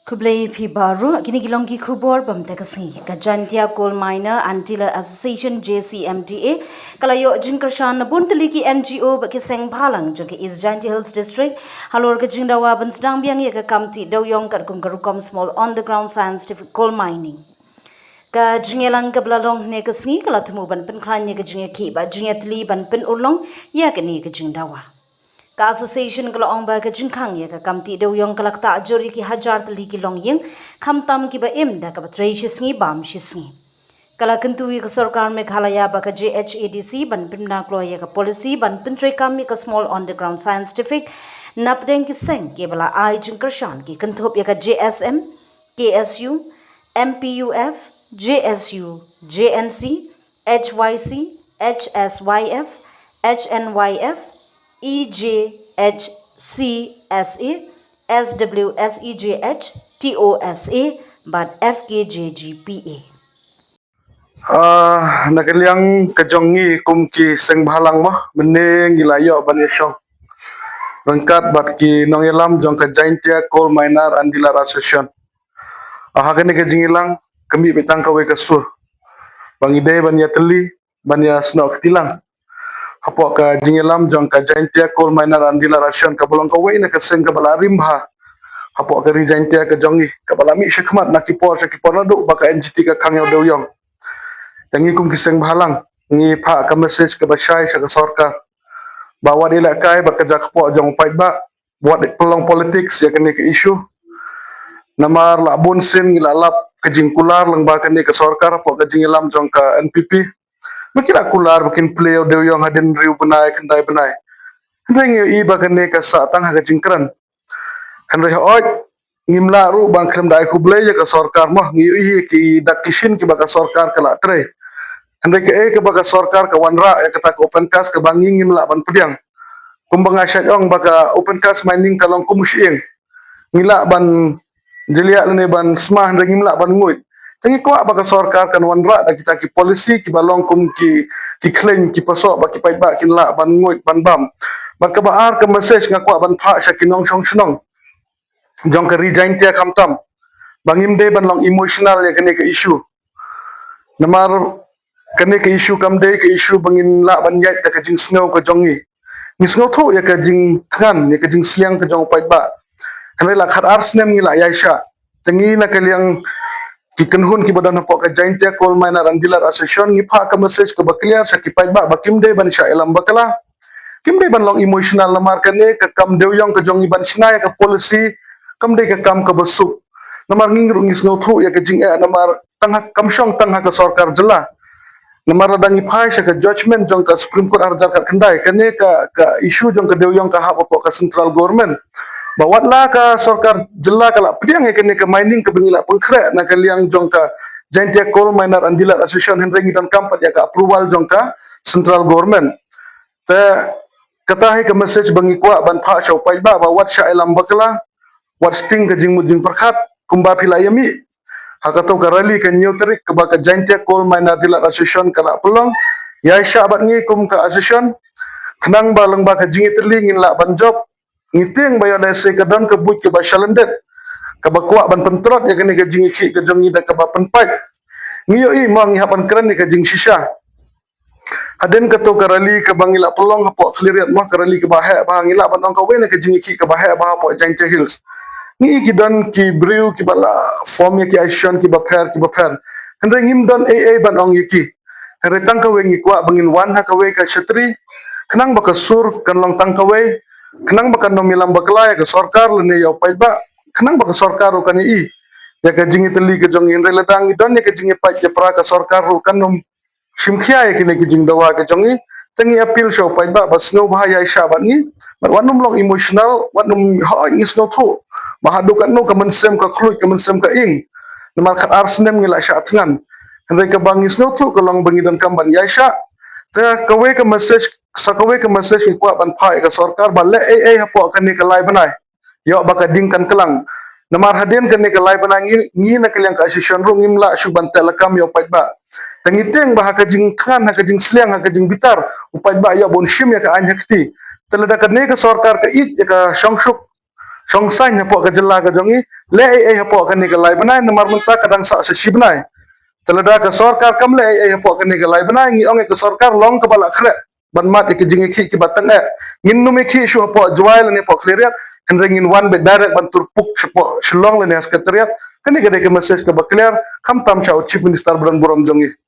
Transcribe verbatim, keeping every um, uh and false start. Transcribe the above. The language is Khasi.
Khublei phi baroh, kine ki long ki khubor bym te ka sngi. Ka Jaintia Coal Miner and Dealer Association, J C M D A, ka la ïoh jingkyrshan na bun tylli ki N G O bad ki seng bhalang jong ka East Jaintia Hills District halor ka jingdawa ban sdang biang ïa ka kam tih dewïong katkum ka rukom Small Underground Scientific Coal Mining. Ka jingïalang kaba la long hynne ka sngi ka la thmu ban pynkhlaiñ ïa ka jingïakhih bad jingïatylli ban pynurlong ïa kane ka jingdawa. Ka association ka la ong ba ka jingkhang ïa ka kam tih dewïong ka la ktah jur ïa ki hajar tylli ki longïing, khamtam kiba im da kaba trei shi sngi bam shi sngi. Ka la kyntu ïa ka sorkar Meghalaya bad ka J H A D C ban pynbna kloi ïa ka policy ban pyntreikam ïa ka Small Underground Scientific napdeng ki seng kiba la ai jingkyrshan ki kynthup ïa ka J S M, K S U, M P U F, J S U, J N C, H Y C, H S Y F, H N Y F, E J H C S A, S W S E J H, T O S A, bad F K J G P A. Ah, na ka liang ka jong ngi kum ki seng bhalang mo, mynne ngi la ïoh ban ïashong ryngkat bad ki nongïalam jong ka Jaintia Coal Miner and Dealer Association. Ah, ha kane ka jingïalang ka mih beit tang kawei ka sur ba ngi dei ban ïatylli, ban ïasnoh kti lang hapoh ka jingïalam jong ka Jaintia Coal Miner and Dealer Association, kaba long kawei na ka seng kaba la rim bha hapoh ka ri Jaintia ka jong ngi, kaba la mih shakhmat na ki por sha ki por naduh ba ka N G T ka khang ïa u dewïong. Te ngi kum ki seng bhalang ngi phah ka message kaba shai sha ka sorkar ba wat ïalehkai bad ka jakpoh jong u paidbah, wat pynlong politics ïa kane ka issue. Namar la bun sien ngi la lap ka jingkular lyngba kane ka sorkar hapoh ka jingïalam jong ka N P P. Ba ki la kular ba kin plie ïa u dewïong hadien hynriew bnai, khyndai bnai. Hynrei ngi ïohi ba kane ka sah tang ha ka jingkren. Hynrei hooid, ngim lah ruh ban khlem da ai khublei ïa ka sorkar mo, ngi ïohi ki dak ki shin kiba ka sorkar ka la trei. Hynrei kaei kaba ka sorkar ka wanrah ïa kata ka open cast kaba ngi ngim lah ban pdiang. Kumba nga shait ong ba ka open cast mining ka long kum u shyieng. Ngi lah ban jylliew lane ban sma hynrei ngim lah ban nguid. Te ngi kwah ba ka sorkar kan wanrah da kita ki policy kiba long kum ki, ki khleiñ kiba suk ba ki paidbah kin lah ban nguid ban bam. Bad kaba ar ka message nga kwah ban phah sha ki nongshong shnong jong ka ri Jaintia khamtam ba ngim dei ban long emotional ïa kane ka issue. Namar kane ka issue kam dei ka issue ba ngin lah ban ïaid da ka jingsngew ka jong ngi. Ngi sngewthuh ïa ka jingthngan, ïa ka jingsliang ka jong u paidbah. Hynrei la khatar snem ngi la ïaishah. Te ngi na ka liang ki kynhun kiba don hapoh ka Jaintia Coal Miner and Dealer Association ngi phah ka message kaba clear sha ki paidbah ba kim dei ban shah ïalam bakla. Kim dei ban long emotional namar kane ka kam dewïong ka jong ngi ban shna ïa ka policy kam dei ka kam kaba suk. Namar ngi ruh ngi sngewthuh ïa ka jingeh namar tang ha, kam shong tang ha ka sorkar jylla. Namar lada ngi phai sha ka judgment jong ka Supreme Court arhajar khatkhyndai, kane ka, ka issue jong ka dewïong ka hap hapoh ka central government. Ba wat la ka sorkar jylla ka la pdiang ïa kane ka mining kaba ngi la pynkhreh na ka liang jong ka Jaintia Coal Miner and Dealer Association, hynrei ngi donkam pat ïa ka approval jong ka central government. Te kata hi ka message ba ngi kwah ban phah sha u paidbah ba wat shah ïalam bakla, wat sting ka jingmut jingpyrkhat kumba phi la ïa mih ha kato ka rally ka hynñiew tarik kaba ka Jaintia Coal Miner Dealer Association ka la pynlong. Ïaishah bad ngi kum ka association khnang ba lyngba ka jingïatylli ngin lah ban jop. Ngi tieng ba ïoh lehse ka don ka buit kaba shalyndet kaba kwah ban pyntrot ïa kane ka jingïakhih ka jong ngi da kaba pynpait. Ngi ïohi mo ngi hap ban kren ïa ka jingshisha. Hadien kato ka rally kaba ngi la pynlong hapoh Khliehriat mo, ka rally kaba heh bha, ngi lah ban ong kawei na ka jingïakhih kaba heh bha hapoh Jaintia Hills. Ngi ki don ki briew kiba la form ïa ki association kiba pher kiba pher. Hynrei ngim don ei ei ban ong ïa ki. Hynrei tang kawei ngi kwah ba ngin wan ha kawei ka shatri khnang ba ka sur kan long tang kawei, khnang ba kan ym ïalam bakla ïa ka sorkar lane ïa u paidbah, khnang ba ka sorkar ruh kan ïohi ïa ka jingïatylli ka jong ngi. Hynrei lada ngi don ïa ka jingïapait ïapra, ka sorkar ruh kan ym shim khia ïa kine ki jingdawa ka jong ngi. Te ngi appeal sha u paidbah ba sngewbha ïaishah bad ngi, bad wat nym long emotional, wat nym, hooid ngi sngewthuh ba haduh katno ka mynsiem ka khluit, ka mynsiem ka ing. Namar khatar snem ngi la shah thngan. Hynrei kaba ngi sngewthuh ka long ba ngi donkam ban ïaishah. Te kawei ka message, sa kawei ka message ngi kwah ban phah ïa ka sorkar ba leh ei ei hapoh kane ka lai bnai, ïoh ba ka ding kan klang. Namar hadien kane ka lai bnai ngi, ngi na ka liang ka association ruh ngim lah shuh ban teh lakam ïa u paidbah. Te ngi tieng ba ha ka jingthngan, ha ka jingsliang, ha ka jingbitar, u paidbah ïoh ban shim ïa ka aiñ ha kti. Te lada kane ka sorkar ka ïeit ïa ka shongsuk Chong saiñ hapoh ka jylla ka jong ngi, leh ei ei hapoh kane ka lai bnai, namar mynta ka dang sah sha shi bnai. Te lada ka sorkar kam leh ei ei hapoh kane ka lai bnai, ngi ong ïa ka sorkar long kaba la khreh ban mad ïa ki jingïakhih kiba tang eh. Ngin nym ïakhih shuh hapoh Jowai lane hapoh Khliehriat, hynrei ngin wan beit direct ban turpuk shapoh Shillong lane ha Secretariat. Kane ka dei ka message kaba clear, khamtam sha u Chief Minister ba don burom jong ngi.